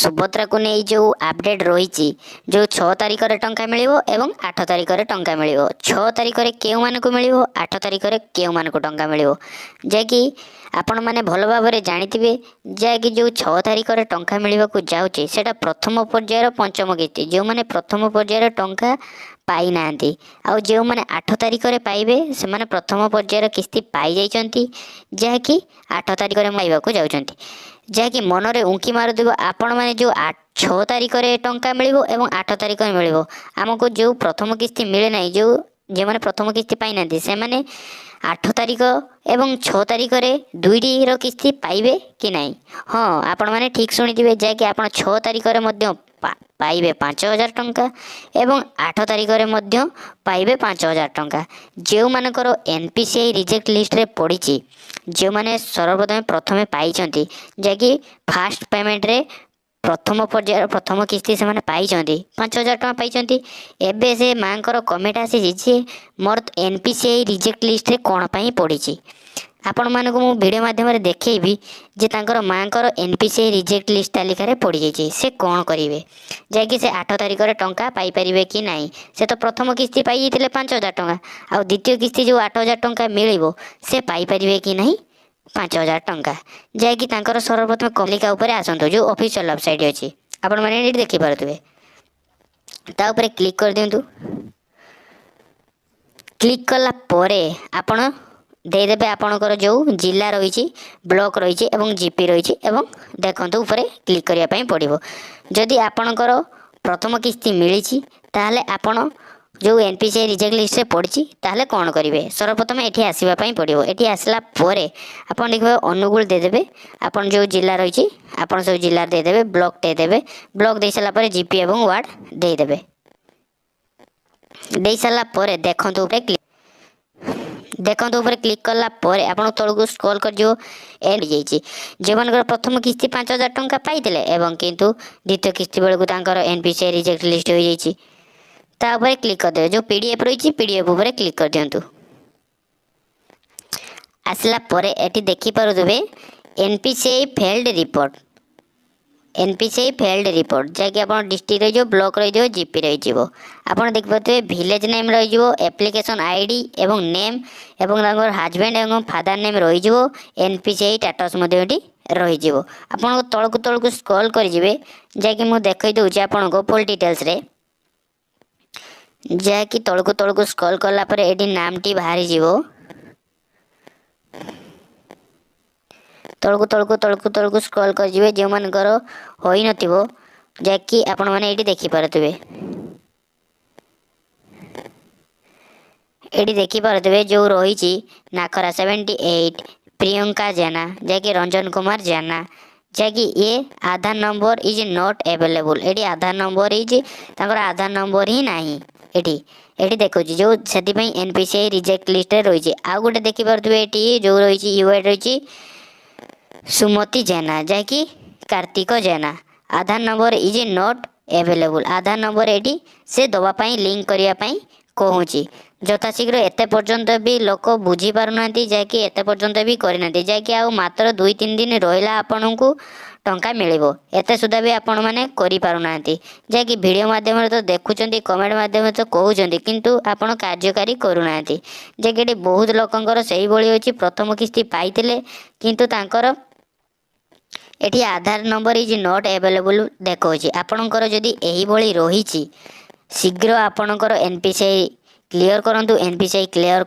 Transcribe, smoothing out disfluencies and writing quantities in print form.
ସୁଭଦ୍ରାକୁ ନେଇ ଯେଉଁ ଆପଡ଼େଟ୍ ରହିଛି, ଯେଉଁ 6 ତାରିଖରେ ଟଙ୍କା ମିଳିବ ଏବଂ 8 ତାରିଖରେ ଟଙ୍କା ମିଳିବ, 6 ତାରିଖରେ କେଉଁମାନଙ୍କୁ ମିଳିବ, 8 ତାରିଖରେ କେଉଁମାନଙ୍କୁ ଟଙ୍କା ମିଳିବ, ଯାହାକି ଆପଣମାନେ ଭଲ ଭାବରେ ଜାଣିଥିବେ। ଯାହାକି ଯେଉଁ 6 ତାରିଖରେ ଟଙ୍କା ମିଳିବାକୁ ଯାଉଛି, ସେଇଟା ପ୍ରଥମ ପର୍ଯ୍ୟାୟର ପଞ୍ଚମ କିସ୍ତି, ଯେଉଁମାନେ ପ୍ରଥମ ପର୍ଯ୍ୟାୟରେ ଟଙ୍କା ପାଇନାହାନ୍ତି। ଆଉ ଯେଉଁମାନେ 8 ତାରିଖରେ ପାଇବେ, ସେମାନେ ପ୍ରଥମ ପର୍ଯ୍ୟାୟର କିସ୍ତି ପାଇଯାଇଛନ୍ତି, ଯାହାକି 8 ତାରିଖରେ ପାଇବାକୁ ଯାଉଛନ୍ତି। ଯାହାକି ମନରେ ଉଙ୍କି ମାରୁଥିବ ଆପଣମାନେ, ଯେଉଁ 6 ତାରିଖରେ ଟଙ୍କା ମିଳିବ ଏବଂ 8 ତାରିଖରେ ମିଳିବ, ଆମକୁ ଯେଉଁ ପ୍ରଥମ କିସ୍ତି ମିଳେ ନାହିଁ, ଯେଉଁମାନେ ପ୍ରଥମ କିସ୍ତି ପାଇନାହାନ୍ତି, ସେମାନେ 8 ତାରିଖ ଏବଂ 6 ତାରିଖରେ ଦୁଇଟିର କିସ୍ତି ପାଇବେ କି ନାହିଁ? ହଁ, ଆପଣମାନେ ଠିକ୍ ଶୁଣିଥିବେ, ଯାହାକି ଆପଣ 6 ତାରିଖରେ ମଧ୍ୟ ପାଇବେ 5000 ଟଙ୍କା ଏବଂ 8 ତାରିଖରେ ମଧ୍ୟ ପାଇବେ 5000 ଟଙ୍କା। ଯେଉଁମାନଙ୍କର N P C I reject ଲିଷ୍ଟରେ ପଡ଼ିଛି, ଯେଉଁମାନେ ସର୍ବପ୍ରଥମେ ପ୍ରଥମେ ପାଇଛନ୍ତି, ଯାହାକି ଫାଷ୍ଟ ପେମେଣ୍ଟରେ ପ୍ରଥମ ପର୍ଯ୍ୟାୟର ପ୍ରଥମ କିସ୍ତି ସେମାନେ ପାଇଛନ୍ତି, 5000 ଟଙ୍କା ପାଇଛନ୍ତି। ଏବେ ସେ ମାଆଙ୍କର କମେଣ୍ଟ ଆସିଛି ଯେ ମୋର N P C I reject ଲିଷ୍ଟରେ କ'ଣ ପାଇଁ ପଡ଼ିଛି? ଆପଣମାନଙ୍କୁ ମୁଁ ଭିଡ଼ିଓ ମାଧ୍ୟମରେ ଦେଖେଇବି ଯେ ତାଙ୍କର ମାଆଙ୍କର N P C I reject list ତାଲିକାରେ ପଡ଼ିଯାଇଛି, ସେ କ'ଣ କରିବେ, ଯାହାକି ସେ 8 ତାରିଖରେ ଟଙ୍କା ପାଇପାରିବେ କି ନାହିଁ? ସେ ତ ପ୍ରଥମ କିସ୍ତି ପାଇଯାଇଥିଲେ 5000 ଟଙ୍କା, ଆଉ ଦ୍ୱିତୀୟ କିସ୍ତି ଯେଉଁ 8000 ଟଙ୍କା ମିଳିବ, ସେ ପାଇପାରିବେ କି ନାହିଁ 5000 ଟଙ୍କା? ଯାହାକି ତାଙ୍କର ସର୍ବପ୍ରଥମେ ତାଲିକା ଉପରେ ଆସନ୍ତୁ। ଯେଉଁ ଅଫିସିଆଲ୍ ୱେବସାଇଟ୍ ଅଛି, ଆପଣମାନେ ଏଠି ଦେଖିପାରୁଥିବେ, ତା ଉପରେ କ୍ଲିକ୍ କରିଦିଅନ୍ତୁ। କ୍ଲିକ୍ କଲା ପରେ ଆପଣ ଦେଇଦେବେ ଆପଣଙ୍କର ଯେଉଁ ଜିଲ୍ଲା ରହିଛି, ବ୍ଲକ ରହିଛି ଏବଂ ଜିପି ରହିଛି ଏବଂ ଦେଖନ୍ତୁ ଉପରେ କ୍ଲିକ୍ କରିବା ପାଇଁ ପଡ଼ିବ। ଯଦି ଆପଣଙ୍କର ପ୍ରଥମ କିସ୍ତି ମିଳିଛି, ତାହେଲେ ଆପଣ ଯେଉଁ N P C I reject ଲିଷ୍ଟରେ ପଡ଼ିଛି, ତାହେଲେ କ'ଣ କରିବେ? ସର୍ବପ୍ରଥମେ ଏଠି ଆସିବା ପାଇଁ ପଡ଼ିବ। ଏଠି ଆସିଲା ପରେ ଆପଣ ଦେଖିବେ ଅନୁଗୁଳ ଦେଇଦେବେ। ଆପଣ ଯେଉଁ ଜିଲ୍ଲା ରହିଛି, ଆପଣ ସବୁ ଜିଲ୍ଲା ଦେଇଦେବେ, ବ୍ଲକ ଦେଇଦେବେ। ବ୍ଲକ ଦେଇସାରିଲା ପରେ ଜିପି ଏବଂ ୱାର୍ଡ଼ ଦେଇଦେବେ। ଦେଇସାରିଲା ପରେ ଦେଖନ୍ତୁ ଉପରେ କ୍ଲିକ୍ କଲା ପରେ ଆପଣ ତଳକୁ ସ୍କ୍ରୋଲ୍ କରିଯିବ। ଏଣ୍ଡ ଯାଇଛି, ଯେଉଁମାନଙ୍କର ପ୍ରଥମ କିସ୍ତି 5000 ଟଙ୍କା ପାଇଥିଲେ ଏବଂ କିନ୍ତୁ ଦ୍ୱିତୀୟ କିସ୍ତି ବେଳକୁ ତାଙ୍କର N P C I reject list ହୋଇଯାଇଛି, ତା ଉପରେ କ୍ଲିକ୍ କରିଦେବେ। ଯେଉଁ ପିଡ଼ିଏଫ୍ ରହିଛି, ପିଡ଼ିଏଫ୍ ଉପରେ କ୍ଲିକ୍ କରିଦିଅନ୍ତୁ। ଆସିଲା ପରେ ଏଠି ଦେଖିପାରୁଥିବେ N P C I failed report, N P C I failed report, ଯାହାକି ଆପଣ ଡିଷ୍ଟ୍ରିକ୍ଟ ରହିଯିବ, ବ୍ଲକ ରହିଯିବ, ଜିପି ରହିଯିବ। ଆପଣ ଦେଖିପାରୁଥିବେ ଭିଲେଜ୍ ନେମ୍ ରହିଯିବ, ଆପ୍ଲିକେସନ୍ I D ଏବଂ ନେମ୍ ଏବଂ ତାଙ୍କର ହଜବେଣ୍ଡ ଏବଂ ଫାଦର ନେମ୍ ରହିଯିବ। N P C I status ମଧ୍ୟ ଏଠି ରହିଯିବ। ଆପଣଙ୍କ ତଳକୁ ତଳକୁ ସ୍କ୍ରୋଲ୍ କରିଯିବେ, ଯାହାକି ମୁଁ ଦେଖାଇ ଦେଉଛି ଆପଣଙ୍କୁ ଫୁଲ୍ ଡିଟେଲ୍ସରେ। ଯାହାକି ତଳକୁ ତଳକୁ ସ୍କ୍ରୋଲ୍ କଲା ପରେ ଏଠି ନାମଟି ବାହାରିଯିବ। ତଳକୁ ତଳକୁ ତଳକୁ ତଳକୁ ସ୍କ୍ରୋଲ୍ କରିଯିବେ, ଯେଉଁମାନଙ୍କର ହୋଇନଥିବ, ଯାହାକି ଆପଣମାନେ ଏଇଠି ଦେଖିପାରୁଥିବେ। ଏଠି ଦେଖିପାରୁଥିବେ ଯେଉଁ ରହିଛି ନାଖରା 78, ପ୍ରିୟଙ୍କା ଜେନା, ଯାହାକି ରଞ୍ଜନ କୁମାର ଜେନା, ଯାହାକି ଇଏ ଆଧାର ନମ୍ବର is not available. ଏଠି ଆଧାର ନମ୍ବର is, ତାଙ୍କର ଆଧାର ନମ୍ବର ହିଁ ନାହିଁ ଏଠି। ଏଠି ଦେଖୁଛି ଯେଉଁ, ସେଥିପାଇଁ N P C I reject ଲିଷ୍ଟରେ ରହିଛି। ଆଉ ଗୋଟେ ଦେଖିପାରୁଥିବେ ଏଠି ଯେଉଁ ରହିଛି, you I ରହିଛି ସୁମତି ଜେନା, ଯାହାକି କାର୍ତ୍ତିକ ଜେନା, ଆଧାର number is not available. Aadhaar number ଏଠି ସେ ଦେବା ପାଇଁ, ଲିଙ୍କ କରିବା ପାଇଁ କହୁଛି ଯଥାଶୀଘ୍ର। ଏତେ ପର୍ଯ୍ୟନ୍ତ ବି ଲୋକ ବୁଝିପାରୁନାହାନ୍ତି, ଯାହାକି ଏତେ ପର୍ଯ୍ୟନ୍ତ ବି କରିନାହାନ୍ତି। ଯାହାକି ଆଉ ମାତ୍ର 2-3 ଦିନ ରହିଲା, ଆପଣଙ୍କୁ ଟଙ୍କା ମିଳିବ, ଏତେ ସୁଦ୍ଧା ବି ଆପଣମାନେ କରିପାରୁନାହାନ୍ତି। ଯାହାକି ଭିଡ଼ିଓ ମାଧ୍ୟମରେ ତ ଦେଖୁଛନ୍ତି, କମେଣ୍ଟ ମାଧ୍ୟମରେ ତ କହୁଛନ୍ତି, କିନ୍ତୁ ଆପଣ କାର୍ଯ୍ୟକାରୀ କରୁନାହାନ୍ତି। ଯାହାକି ଏଠି ବହୁତ ଲୋକଙ୍କର ସେଇଭଳି ଅଛି, ପ୍ରଥମ କିସ୍ତି ପାଇଥିଲେ, କିନ୍ତୁ ତାଙ୍କର ଏଠି ଆଧାର ନମ୍ବର is not available ଦେଖାଉଛି। ଆପଣଙ୍କର ଯଦି ଏହିଭଳି ରହିଛି, ଶୀଘ୍ର ଆପଣଙ୍କର N P C I clear କରନ୍ତୁ। N P C I clear